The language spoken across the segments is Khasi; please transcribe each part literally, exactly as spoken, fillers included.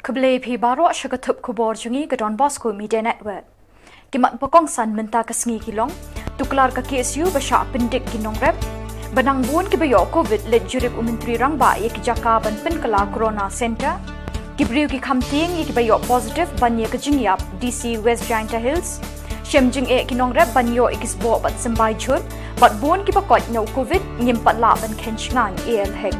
Khublei phi baroh sha ka thup khubor jong ngi ka Don Bosco Media Network. Ki mat ba kongsan mynta ka sngi ki long: Tuklar ka K S U ba shah pyndik ki nongrep. Ba nang bun kiba ïoh covid leit jurip u Myntri Rangbah ïa ki jaka ban pynkylla Corona Centre. Ki briew ki kham tieng ïa kiba ïoh positive ban ïa ka jingïap, D C West Jaintia Hills. Shem jingeh ki nongrep ban ïoh ïa ki sboh bad symbai jhur. Bad bun kiba koit na u covid ngim pat lah ban khein shngaiñ, A L Hek.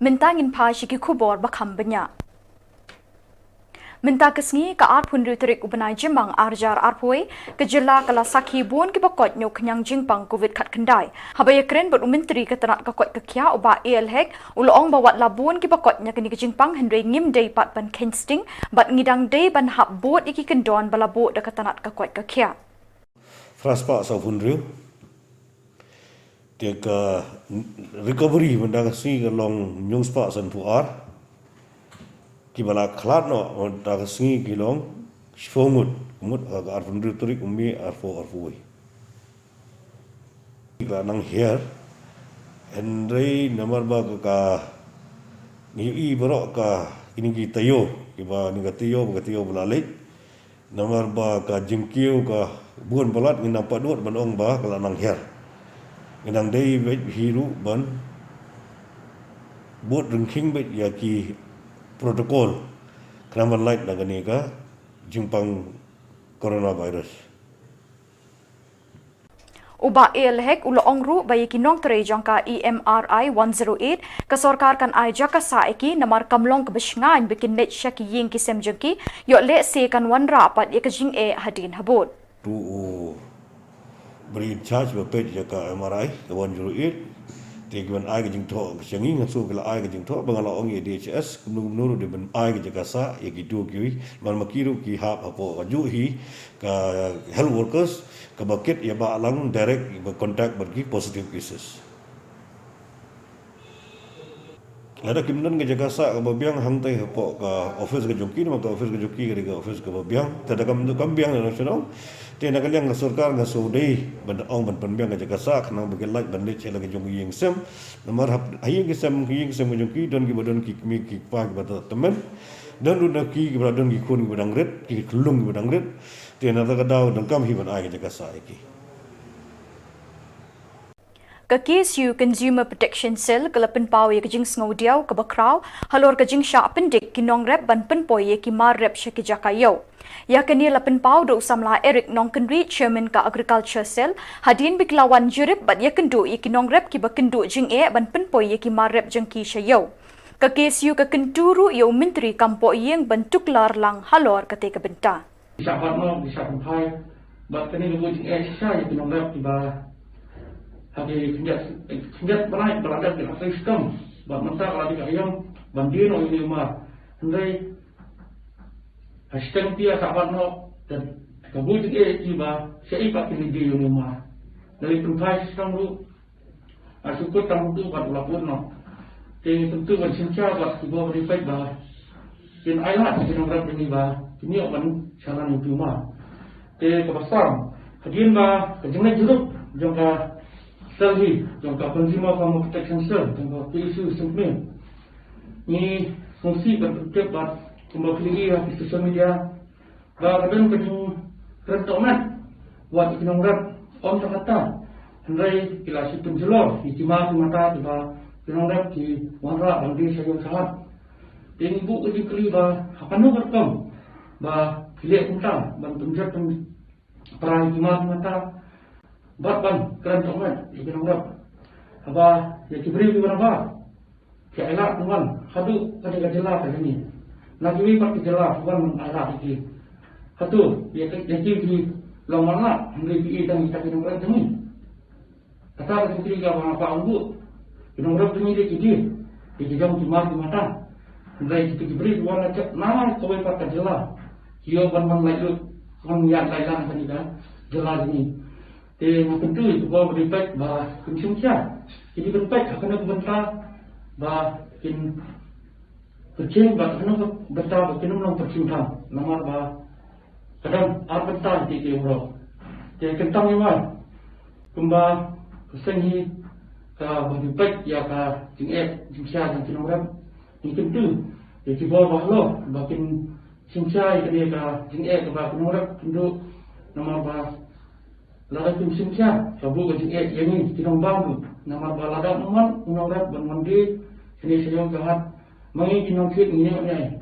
Mynta ngin phai sha ki khubor ba kham bniah. Mynta ka sngi, ka arphew hynriew tarik u bnai Jymmang arhajar arphew wei, ka jylla ka la sakhi bun kiba koit na u khñiang jingpang covid khatkhyndai. Haba ïakren bad u Myntri ka tnat ka koit ka khiah, u Bah A L Hek, u la ong ba wat la bun kiba koit na kane ka jingpang, hynrei ngim dei pat ban khein sting bad ngi dang dei ban hap bud ïa ki kyndon ba la buh da ka tnat ka koit ka khiah. Phra spah sawphew hynriew. Te ka recovery mynta ka sngi ka long hynñiew spah sanphew ar. Kiba la khlad noh mynta ka sngi ki long shiphew ngut, mut ha ka arphew hynriew tarik u May arphew arphew wei. Ki la nang hiar, hynrei namar ba ka, ka ngi ïohi baroh ka kine ki taïew, kiba kane ka taïew, ba ka taïew ba la leit. Namar ba ka jingkiew ka bun palat, ngin nang pat dud ban ong ba ka la nang hiar. Ngin nang dei beit hi ruh ban bud ryngkhing beit ïa ki protocol khnang ban lait na kane ka jingpang coronavirus. U Bah A L Hek u la ong ruh ba ïa ki nongtrei jong ka E M R I one zero eight, ka sorkar kan ai jaka sah ïa ki, namar kam long kaba shngaiñ ba kin leit sha ki ïing ki sem jong ki, ïoh lehse kan wanrah pat ïa ka jingeh hadien habud. To u Brigade in charge ba peit ïa ka M R I, ka one zero eight, te ki ban ai ka jingthoh ka sha ngi, nga sngew ki la ai ka jingthoh, ba nga la ong ïa D H S, kumno kumno ruh dei ban ai ka jaka sah ïa kito kiwei, namar ma ki ruh ki hap hapoh kajuh hi ka health workers, kaba kit ïa ba lang direct ba contact bad ki positive cases. Lada kim don ka jaka sah kaba biang hangtai hapoh ka office ka jong ki, namar ka office ka jong ki ka dei ka office kaba biang. Te da kam, kam biang na shnong. Te na ka liang ka sorkar nga sngew dei ban ong ban pynbiang ka jaka sah khnang ba ki lait ban leit sha la ka jong ka ïing sem. Namar hap, ha ïing ki sem, ki ïing sem ka jong ki don kiba don ki kmie ki kpa kiba tymmen. Don ruh na ki kiba don ki khun kiba dang rit, ki khyllung kiba dang rit. Te na kata ka daw donkam hi ban ai ka jaka sah ïa ki. Ka K S U Consumer Protection Cell ka la pynpaw ïa ka jingsngewdiaw kaba khraw halor ka jingshah pyndik ki nongrep ban pynpoi ïa ki mar rep sha ki jaka ïew. Ïa kane la pynpaw da u samla Eric Nongkynrih, Chairman ka Agriculture Cell, hadien ba ki la wan jurip bad ïakynduh ïa ki nongrep kiba kynduh jingeh ban pynpoi ïa ki mar rep jong ki sha ïew. Ka K S U ka kyntu ruh ïa u Myntri kam poh ïing ban tuklar lang halor katei ka bynta. Ki shah bat noh, ki shah pynphai, bad kane ka buh jingeh shisha ïa ki nongrep kiba ha ki khyndiat, khyndiat bnai ba la dep ki la trei shitom, bad mynta ka la dei ka aïom ban die noh ïa une u mar. Hynrei ha shiteng pia shah bat noh, te ka buh jingeh ïa ki ba shaei pat kin die ïa une u mar. Lada pynphai shitom ruh, Nga shu kut tang utu bad u la bud noh. Te ngi kyntu ban shim khia bad ki bor ba dei peit ba kin ailad ïa ki nongrep jong ngi ba kin ïoh ban shalan ïa utu u mar. Te kaba sam, hadien ba ka jingleit jurip jong ka sel hi, jong ka Consumer Farmer Protection Cell, jong ka P S U Sengkmie, ngi sngewsih ban pyntip bad kumba phi ïohi ha ki social media, ba ka don ka jingkren tohmet wat ïa ki nongrep, ym tang kata, hynrei ki la shu pynjulor ïa ki mar ki mata kiba ki nongrep ki wanrah ban die sha ïew sha hat. Te ngi buh ka jingkylli ba ha kano ka rukom ba ki leh kumta ban pynjot pynpra ïa ki mar ki mata, bad ban kren tohmet ïa ki nongrep. Haba ïa ki briew kiba nabar ki ailad ban wan haduh katei ka jylla ka jong ngi, na kiwei pat ki jylla ki wan ban ailad ïa ki. Hato ïa ki, ïa ki ki long marla, hynrei ki ïeit tang ïa kita ki nongrep jong ngi? Kata ka jingkylli kaba nga kwah ban buh. Ki nongrep jong ngi dei ki die, dei ki jong ki mar ki mata. Hynrei kito ki briew ki wan na kawei pat ka jylla, ki ïoh ban wan laitluid, wan ïaid laitlang ha kane ka jylla jong ngi. Te nga kyntu ïa ki bor ba dei peit ba kin shim khia, kin ïa pynpeit ha kano ka bynta ba kin pyrkhing bad ha kano ka bynta ba kin ym long pyrkhing than, namar ba ka don ar bynta ïa ki baroh. Te kyntang ïa nga, kumba ka seng hi Ka ba ju peit ïa ka jingeh jingshai jong ki nongrep. Ngi kyntu ïa ki bor ba halor ba kin shim shai ïa kane ka jingeh kaba ki nongrep kin duh. Namar ba lada kim shim shai ka buh ka jingeh ïa ngi ki nongbam. Namar ba lada ym wan u nongrep ban wan die, kane sha ïoh ka hat ma ngi ki nongkit ngi ïoh ïa.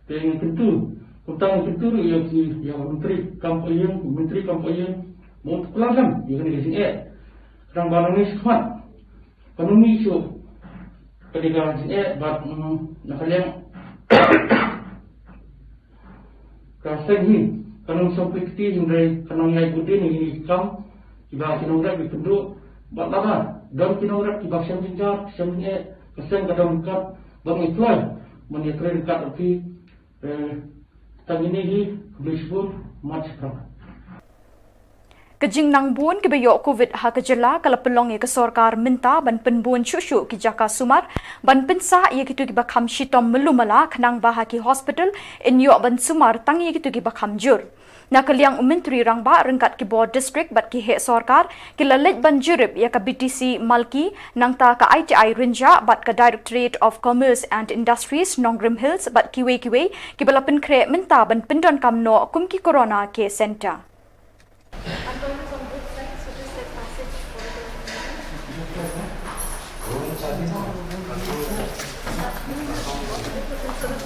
Te ngi kyntu, kumta ngi kyntu ruh ïa ki, ïa u Myntri kam pyrshang, u Myntri kam pyrshang, ba un pynlong ïa kane ka jingeh. Khnang ba ngi sngewthuh, kan ym mih shuh kane ka jingeh bad, mm, na ka liang ka seng hi kan ym shong peit kti, hynrei kan ym ïai bud ïa kine ki kam kiba ki nongrep ki pynduh. Bad lada don ki nongrep kiba shem jingjar, shem jingeh, ka seng ka don kat ban ïa kloi ban ïa trei ryngkat bad ki. Eh, tang ine hi, khublei shibun, mat shiphrang. Ka jingnang bun kiba ïoh covid ha ka jylla ka la pynlong ïa ka sorkar mynta ban pynbun shuh shuh ki jaka sumar ban pynsah ïa kito kiba kham shitom malu mala, khnang ba ha ki hospital yn ïoh ban sumar tang ïa kito kiba kham jur. Na ka liang u Myntri Rangbah ryngkat ki bor district bad ki heh sorkar ki la leit ban jurip ïa ka B T C Malki, nangta ka I T I Rynjah bad ka Directorate of Commerce and Industries Nongrim Hills bad kiwei kiwei kiba la pynkhreh mynta ban pyndonkam noh kum ki Corona Care Centre.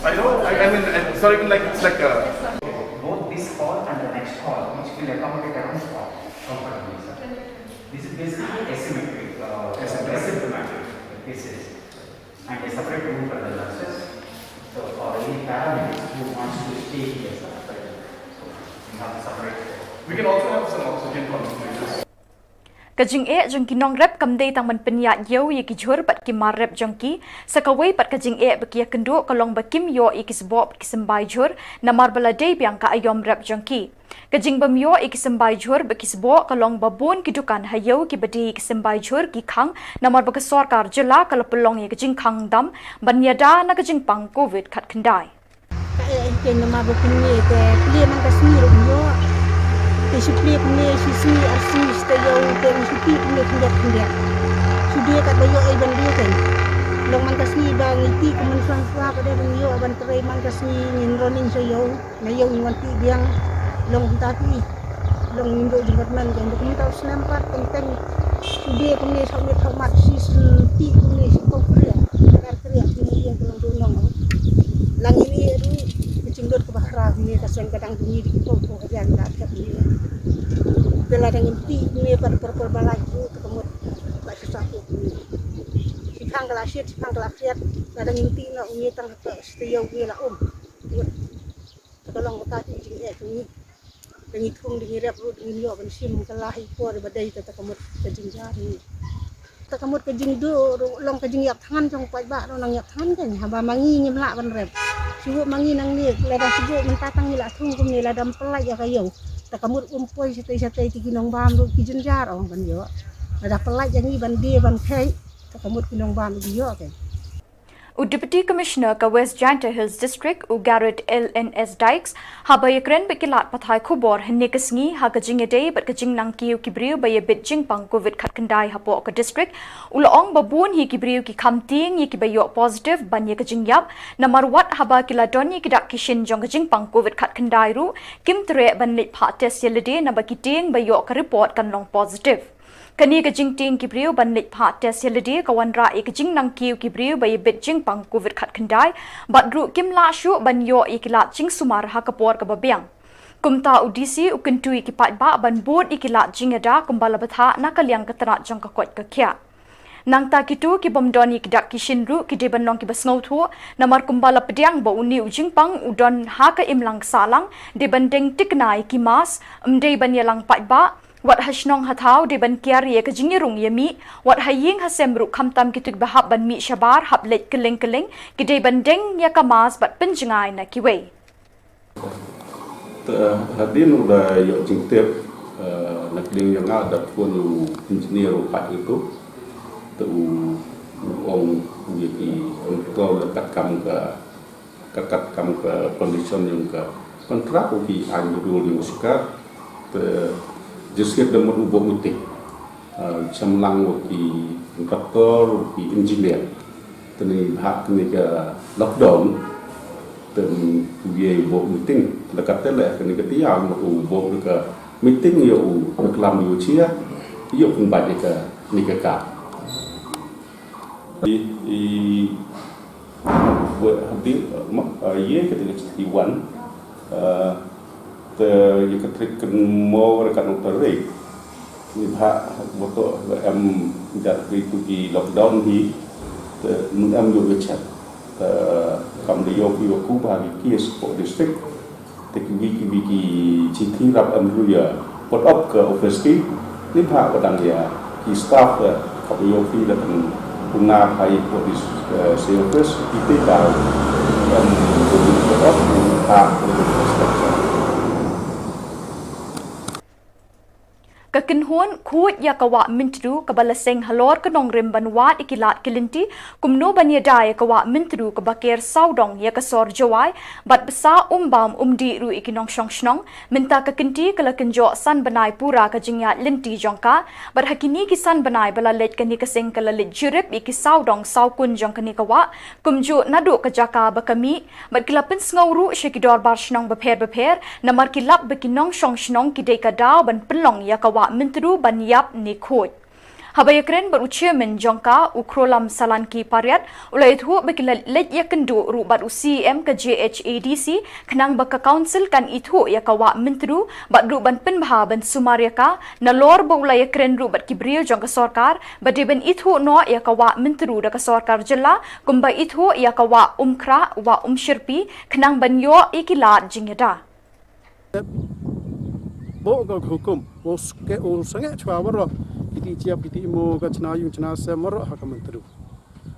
I know, I, I mean, I, sorry, I mean, like, it's like a... Both this hall and the next hall, which will accommodate around four comfortably, sir. This is basically asymmetric, uh, asymptomatic cases. And a separate room for the nurses. So for any paramedics who wants to stay here, sir, so we have a separate floor. We can also have some oxygen concentrators. Ka jingeh jong ki nongrep kam dei tang ban pynïaid ïew ïa ki jhur bad ki mar rep jong ki, sa kawei pat ka jingeh ba ki ïakynduh ka long ba kim ïoh ïa ki sboh bad ki symbai jhur, namar ba la dei biang ka aïom rep jong ki. Ka jingbym ïoh ïa ki symbai jhur bad ki sboh ka long ba bun ki dukan ha ïew kiba die ïa ki symbai jhur ki khang, namar ba ka sorkar jylla ka la pynlong ïa ka jingkhang dam ban ïada na ka jingpang covid khatkhyndai. Ka eh eh keiñ namar ba kumne te plie man ka sngi ruh ym ïoh. Te shi plie kumne, shi sngi ar sngi shi taïew te ngi shu plie kumne khyndiat khyndiat. Shu die katba ïoh ei ban die keiñ. Long man ka sngi ba ngi tih kumne shuwa shuwa ka dei ban ïoh ban trei man ka sngi ngin roning sha ïew. Na ïew ngi wan tih biang long kumta phi. Long ngim duh jingmut man jong kumta u snem pat teng teng. Shu die kumne sha miet sha mat shi snem tih kumne shi ko kria. Kar kria kumne ïa ka long duh nong. Lang ini ruh ka jingdut kaba khraw kumne ka seng ka dang kumne di ki pok pok hajan da thep kumne. Te la dang ngim tih kumne pat por por ba lait ruh te ka mut ba shu sa pok kumne. Shi phang ka la shiat, shi phang ka la shiat. La dang ngim tih na kumne tang ha ka shi taïew kumne la um. Te ka long kata ki jingeh ka ngi. Ka ngi thung da ngi rep ruh da ngi ïoh ban shim ka la hi por ba dei ta ka mut ka jingjar ngi. Ta ka mut ka jingduh ruh long ka jingïap thngan jong paidbah ruh nang ïap thngan ka ngi haba ma ngi ngim lah ban rep. Shu ma ngi nangne lada shu mynta tang ngi la thung kumne lada ym pynlait ïa ka ïew. Ta ka mut um poi shatei shatei ti ki nongbam ruh ki jynjar ong ban ïoh. Lada pynlait ïa ngi ban die ban khei ta ka mut ki nongbam ruh ki ïoh ka. U Deputy Commissioner ka West Jaintia Hills District, u Garrett L N S Dykes, haba ïakren bad ki lad pathai khubor hynne ka sngi ha ka jingïadei bad ka jingnang kiew ki briew ba ïa bit jingpang covid khatkhyndai hapoh ka district, u la ong ba bun hi ki briew ki kham tieng ïa kiba ïoh positive ban ïa ka jingïap, namar wat haba ki la don ïa ki dak ki shin jong ka jingpang covid khatkhyndai ruh, kim treh ban leit phah test ïa lade naba ki tieng ba ïoh ka report kan long positive. Kane ka jingtieng ki briew ban leit phah test ïa lade ka wanrah ïa ka jingnang kiew ki briew ba ïa bit jingpang covid khatkhyndai, bad ruh kim lah shuh ban ïoh ïa ki lad jingsumar ha ka por kaba biang. Kumta u D C u kyntu ïa ki paidbah ban bud ïa ki lad jingïada kumba la bthah na ka liang ka tnat jong ka koit ka khiah. Nangta kito ki bym don ïa ki dak ki shin ruh ki dei ban long kiba sngewthuh, namar kumba la pdiang ba une u jingpang u don ha ka imlang sahlang, dei ban deng tikna ïa ki mask, ym dei ban ïalang paidbah, wat ha shnong ha thaw dei ban kiar ïa ka jingïarung ïamih, wat ha ïing ha sem ruh khamtam kito kiba hap ban mih shabar hap leit kylleng kylleng, ki dei ban deng ïa ka mask bad pynjngai na kiwei. Te hadien u da ïoh jingtip, eh, na ka liang ïa nga da phone u engineer u pat itu. Te u ong u ïa ki ong to da kat kam ka Kat kat kam ka condition jong ka contract u ki aiñ dul ïa u shikar. Te jingsiat da mut u buh mutih. Shemlang wa ki kontraktor, wa ki engineer. Te neibhah kane ka lockdown, te u ye u bok meeting. Te la katte leh kane ka tiar, u bok ka meeting, yow u klam, yow chia, yow pynbeit ïa kane ka ka. I, i, wa, hadien, ma, eh, ye ka tarik iwan, eh, te ye ka tarik kynmaw re ka nong tarik. Neibhah wa toh em jat ri tu ki lockdown hi, te mun em yow ye chat. Te kam da yow ki wa ku ba ki case po district. Te kiwi kiwi ki chithi rap em ruh ïa put up ka office ki, neibhah wa dang ïa ki staff ka, ka yow ki da tang puna phai put is, eh, se office ki te ka em put up, neibhah. Ka kynhun khuid ïa ka Wah Myntdu kaba la seng halor ka nongrim ban wad ïa ki lad ki lynti, kumno ban ïada ïa ka Wah Myntdu kaba ker sawdong ïa ka sor Jowai, bad bsa um bam um dih ruh ïa ki nongshong shnong. Mynta ka kynti ka la kynjoh san bnai pura ka jingïaid lynti jong ka, bad ha kine ki san bnai ba la leit kane ka seng ka la leit jurip ïa ki sawdong sawkun jong kane ka wah, kumjuh naduh ka jaka ba ka mih, bad ki la pynsngew ruh sha ki dorbar shnong bapher bapher, namar ki lap ba ki nongshong shnong ki dei ka daw ban pynlong ïa ka Wah Myntdu ban ïap ne khuid. Haba ïakren bad u chairman jong ka, u Khrolam Salanki Pariat, u la ïathuh ba ki la leit ïakynduh ruh bad u C E M ka J H A D C, khnang ba ka council kan ithuh ïa ka Wah Myntdu, bad ruh ban pynbha ban sumar ïa ka, nalor ba u la ïakren ruh bad ki briew jong ka sorkar, ba dei ban ithuh noh ïa ka Wah Myntdu da ka sorkar jylla, kumba ithuh ïa ka Wah Umkhrah, Wah Umshyrpi, khnang ban ïoh ïa ki lad jingïada. Bok ka hukum, u ske-, u sangeh chwa waroh, kiti chiap, kiti mo, ka chna yung chna sem waroh ha ka Myntdu.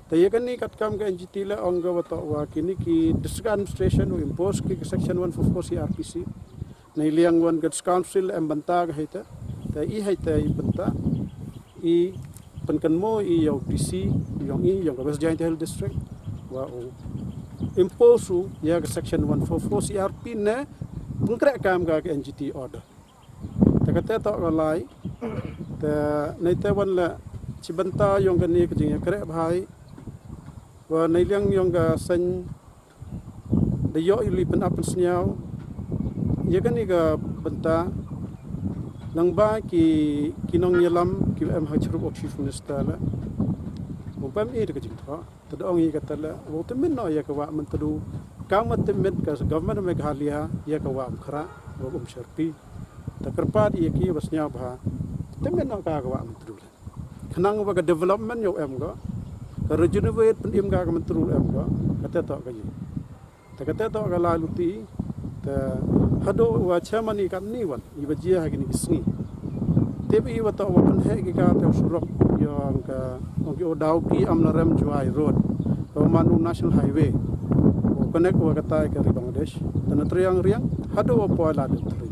Te ïa kane katkam ka N G T la ong ka wa toh wa kini ki district administration u impose ki section one four four C R P C. Nei liang wan ka council em bynta ka hei te. Te i hei te i bynta. I pynkynmaw i ïa u D C, ïong i, ïong ka West Jaintia Hills District, wa u impose u ïa ka section one four four C R P ne, pynkreh kam ka, ka N G T order. Te kata toh ka lai, te nei te wan la, chi bynta ïong kane ka jingïakreh bha i, wa nei liang ïong ka seng, da ïoh i li pynap pynsñiaw, ïa kane ka bynta, nang ba ki, ki nongïalam, ki em ha chirup u Chief Minister la. U pem i da ka jingthoh, te da ong i kata la, u tymmen noh ïa ka Wah Myntdu, kam wa tymmen ka government Meghalaya, ïa ka Wah Umkhrah, Wah Umshyrpi. Te kyrpad ïa ki wa sñiaw bha, tymmen noh ka ka Wah Myntdu la. Khnang ba ka development ïoh em ko, ka regenerate pynim ka ka Myntdu em ko, kata toh ka ïing. Te kata toh ka la luti, te haduh wa chairman i katni wan, i ba jia ha kini ki sngi. Tip i wa toh wa pynheh ki ka te u surok, ïong ka, ong ki u Dawki Amlarem Jowai Road. Ka wa man u National Highway. U connect wa kata ka ri Bangladesh. Te na Triang Riang, haduh wa poi la dep tri.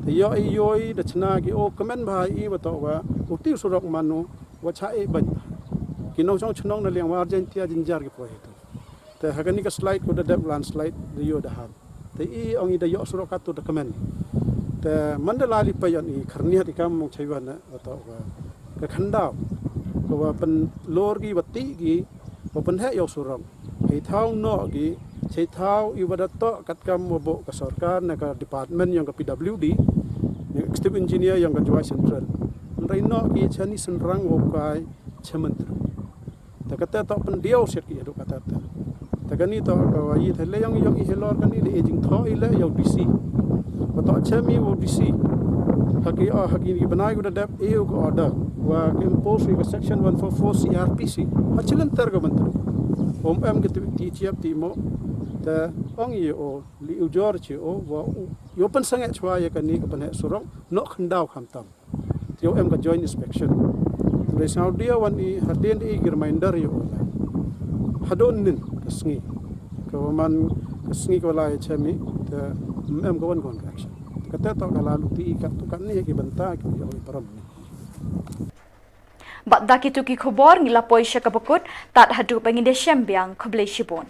Te ïoh i ïoh i da chna ki u kmen bha i wa toh wa, u ti u surok man u, wa cha e bany. Ki nongshong shnong na liang wa Argentia jynjar ki poi hi tu. Te ha kani ka slide ko da dep landslide da ïoh da ham. Te i ong i da ïoh surok katu da kmen. Te man da la li pa ïon i kharniat i kam mong chaiwan na wa toh wa ka khandaw. Ko wa pynlor ki wa ti ki wa pynheh ïoh surok. Hei thaw noh ki, hei thaw i wa da toh katkam wa boh ka sorkar na ka department ïong ka P W D, na executive engineer ïong ka Jowai Central. Nrai noh ki chani synrang wa kai chairman tru. Te kata toh pyndiaw siat ki ïa duk kata te. Te kani toh ka wa i te le ïong ïong i helor kani le e jingthoh i le ïong D C. Wa toh chem i wa D C. Ha ki, oh, ha ki ni bnai ku da dep e u ka order. Wa ki impose i ka section one four four C R P C. Ha chilen ter ka Myntdu. Om em ki ti, ti chiap ti mo. Te ong i o li u jor chi o wa u. Ïoh pynsangeh chwa ïa kani ka pynheh surok. Noh khandaw khamtam. Te ïoh em ka joint inspection. Te sngew dia wan i hadien i ki reminder ïoh. Hadon nin ka sngi. Ka wa man ka sngi ka wa lai chem i te em ka wan ka wan ka action. Kata toh ka la luti i kat tu kat ni ki bynta ki ïoh i param ni. Bad da kitu ki khubor ngi la poi sha kaba kut, tad haduh ba ngin da shem biang, khublei shibun.